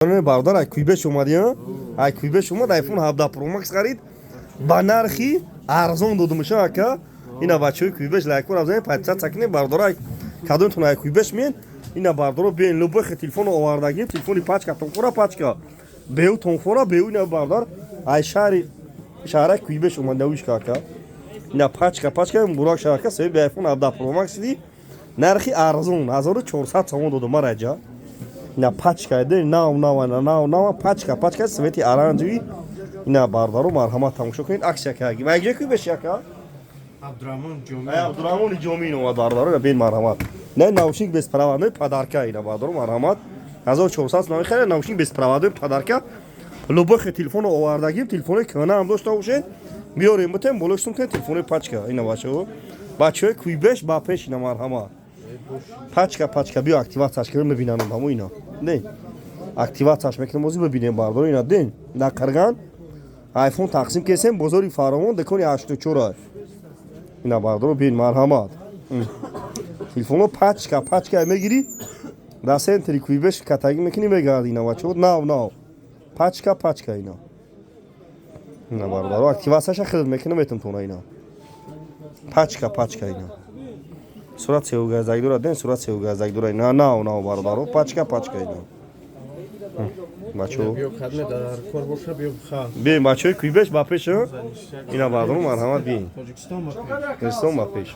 Бародар, ай Куйбеш омадӣ, ай Куйбеш омад, iPhone 17 Pro Max харид, ба нархи арзон додумша, ака. Ина, бачаҳои Куйбеш, лайкора бзанед, подписаться кунед. Бародар, кадомтон ай Куйбеш меен, ина, бардоро, биен, любой телефон овардагим, телефони пачка, тонхора пачка, беу тонхора беу. Ина, бародар, ай шаҳри шаҳрак Куйбеш омад, навишка, ака. Ина, пачка, пачка, муборак шава, ака. Соҳиби iPhone 17 Pro Max диди, нархи арзон 1400 сомон додум мараҷа. Ина, пачка, нав нав, нав нав, пачка, пачка, цвети оранжевый. Ина, бародаро, марҳамат, тамошо кунед, акция кардагим. Айҷа Куйбеш, ака? Абдураҳмон Ҷомӣ. Ай Абдураҳмони Ҷомӣ омад, бародаро, бин, марҳамат. Не, наушник беспроводной, подарка. Ина, бародаро, марҳамат, 1400 сомон хеле, наушник беспроводной, подарка. Любой телефоно овардагим, телефони кӯҳна ҳам дошта бошед, биёрем, бутем, болоштум кунед, телефони пачка. Ина, бачаҳо, бачаҳои Куйбеш ба пеш. Ина, марҳамат, пачка, пачка. Биё, активатсияш кунем, мебинанам ҳамо. Ина, не, активатсияш мекунем, озӣ бибинем, бардор. Ина, ден, дар Қирған айфон тақсим кесем, бозори Фаровон, дукони 84. Ина, бардоро, бин, марҳамат, телефоно пачка, пачка мегирӣ, дар центри Куйбеш катагӣ мекунӣ, мегарди. Ина, бачаҳо, нав нав, пачка, пачка. Ина, ина, бародаро, активатсияша хидмат мекунам, метум тона. Ина, пачка, пачка. Ина, сурат сеугаздак дорад, ден, сурат сеугаздак дорад. Ина, нав нав, бародаро, пачка, пачка. Ина, бачаҳо. Биё, кадме дар кор боша, биё бихар. Биём, бачаҳои Куйбеш ба пеш. Ина, бародаро, марҳамат, биём. Тоҷикистон ба пеш. Тоҷикистон ба пеш.